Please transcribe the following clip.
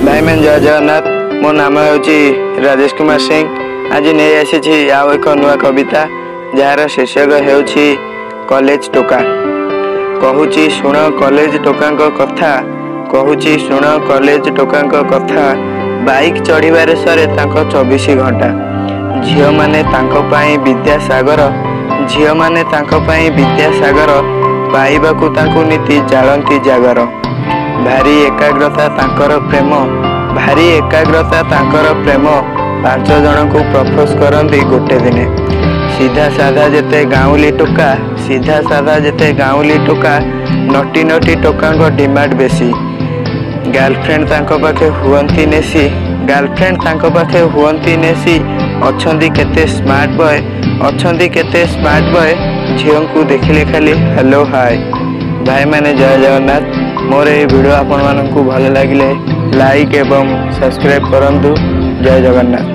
ଭାଇମାନେ, ଜୟ ଜଗନ୍ନାଥ। ମୋ ନାମ ହେଉଛି ରାଜେଶ କୁମାର ସିଂ। ଆଜି ନେଇ ଆସିଛି ଆଉ ଏକ ନୂଆ କବିତା, ଯାହାର ଶୀର୍ଷକ ହେଉଛି କଲେଜ ଟୋକା। କହୁଛି ଶୁଣ କଲେଜ ଟୋକାଙ୍କ କଥା, କହୁଛି ଶୁଣ କଲେଜ ଟୋକାଙ୍କ କଥା, ବାଇକ୍ ଚଢ଼ିବାରେ ସରେ ତାଙ୍କ 24 ଘଣ୍ଟା। ଝିଅମାନେ ତାଙ୍କ ପାଇଁ ବିଦ୍ୟାସାଗର, ଝିଅମାନେ ତାଙ୍କ ପାଇଁ ବିଦ୍ୟାସାଗର, ପାଇବାକୁ ତାଙ୍କୁ ନୀତି ଜାଳନ୍ତି ଜାଗର। ଭାରି ଏକାଗ୍ରତା ତାଙ୍କର ପ୍ରେମ, ଭାରି ଏକାଗ୍ରତା ତାଙ୍କର ପ୍ରେମ, 5 ଜଣଙ୍କୁ ପ୍ରପୋଜ କରନ୍ତି ଗୋଟେ ଦିନେ। ସିଧା ସାଧା ଯେତେ ଗାଉଁଲି ଟୋକା, ସିଧା ସାଧା ଯେତେ ଗାଉଁଲି ଟୋକା, ନଟି ନଟି ଟୋକାଙ୍କ ଡିମାଣ୍ଡ ବେଶୀ। ଗାର୍ଲଫ୍ରେଣ୍ଡ ତାଙ୍କ ପାଖେ ହୁଅନ୍ତି ନେସି, ଗାର୍ଲଫ୍ରେଣ୍ଡ ତାଙ୍କ ପାଖେ ହୁଅନ୍ତି ନେସି। ଅଛନ୍ତି କେତେ ସ୍ମାର୍ଟ ବୟ, ଅଛନ୍ତି କେତେ ସ୍ମାର୍ଟ ବୟ, ଝିଅଙ୍କୁ ଦେଖିଲେ ଖାଲି ହ୍ୟାଲୋ ହାଏ। ଭାଇମାନେ, ଜୟ ଜଗନ୍ନାଥ। ମୋର ଏହି ଭିଡ଼ିଓ ଆପଣମାନଙ୍କୁ ଭଲ ଲାଗିଲେ ଲାଇକ୍ ଏବଂ ସବସ୍କ୍ରାଇବ୍ କରନ୍ତୁ। ଜୟ ଜଗନ୍ନାଥ।